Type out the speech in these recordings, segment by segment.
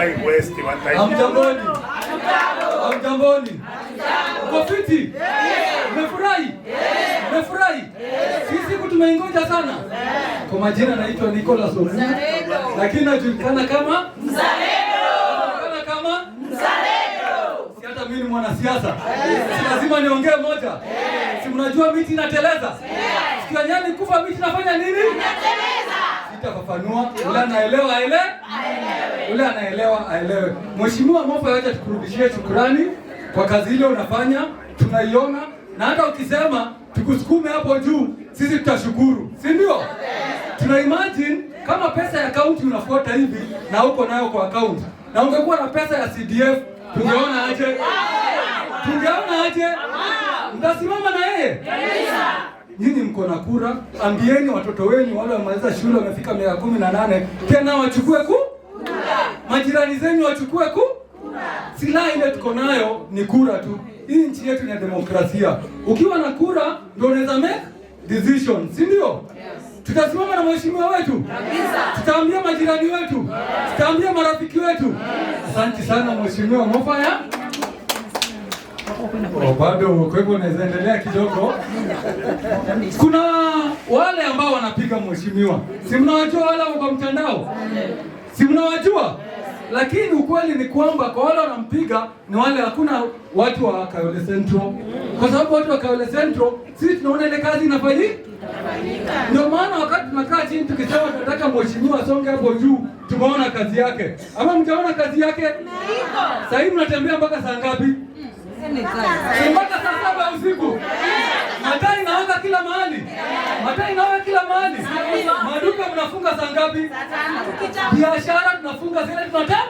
Hatutaki waste one time. Hamjamboni? Hamjamboni? Mko fiti? Mmefurahi? Mmefurahi? Sisi siku tumeingoja sana. Kwa majina naitwa Nicholas Omunya, lakini najulikana kama Mzalendo. Najulikana kama Mzalendo. Si hata mimi ni mwanasiasa. Si lazima niongee moja. Si mnajua miti inateleza? Siku ya nyani kufa miti inafanya nini? Sitafafanua. Ule anaelewa aele? Ule anaelewa aelewe. Mheshimiwa Mofa, acha tukurudishie shukrani kwa kazi ile unafanya, tunaiona, na hata ukisema tukusukume hapo juu, sisi tutashukuru, si ndio? Tuna imagine kama pesa ya county unafuata hivi na uko nayo kwa account, na ungekuwa na pesa ya CDF, tungeona aje? Tungeona aje? Mtasimama na yeye? Nyinyi mko na kura, ambieni watoto wenu wale wamaliza shule wamefika miaka 18 tena wachukue majirani zenyu wachukue Silaha ile tuko nayo ni kura tu. Hii nchi yetu ni ya demokrasia. Ukiwa na kura ndio unaweza make decision, si ndio? Tutasimama na mheshimiwa wetu, tutaambia majirani wetu, tutaambia marafiki wetu. Asante sana, Mheshimiwa Mofaya. Oh, bado kwa hivyo unaweza endelea kidogo. Kuna wale ambao wanapiga mheshimiwa, si mnawajua wale wako kwa mtandao, si mnawajua? Lakini ukweli ni kwamba kwa wale wanampiga ni wale, hakuna watu wa Kayole Central, kwa sababu watu wa Kayole Central sisi tunaona ile kazi inafanyika. Ndio maana wakati tunakaa chini tukisema tunataka mheshimiwa asonge hapo juu, tumeona kazi yake. Ama mjaona kazi yake? Sasa hivi mnatembea mpaka saa ngapi? Si mpaka saa 7 ya usiku. Mataa inawaka kila mahali, mataa inawaka kila mahali. Maduka mnafunga saa ngapi? Biashara tunafunga zile tunataka,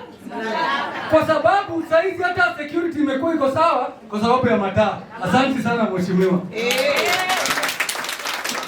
kwa sababu saizi hata security imekuwa iko sawa kwa sababu ya mataa. Asante sana, mheshimiwa.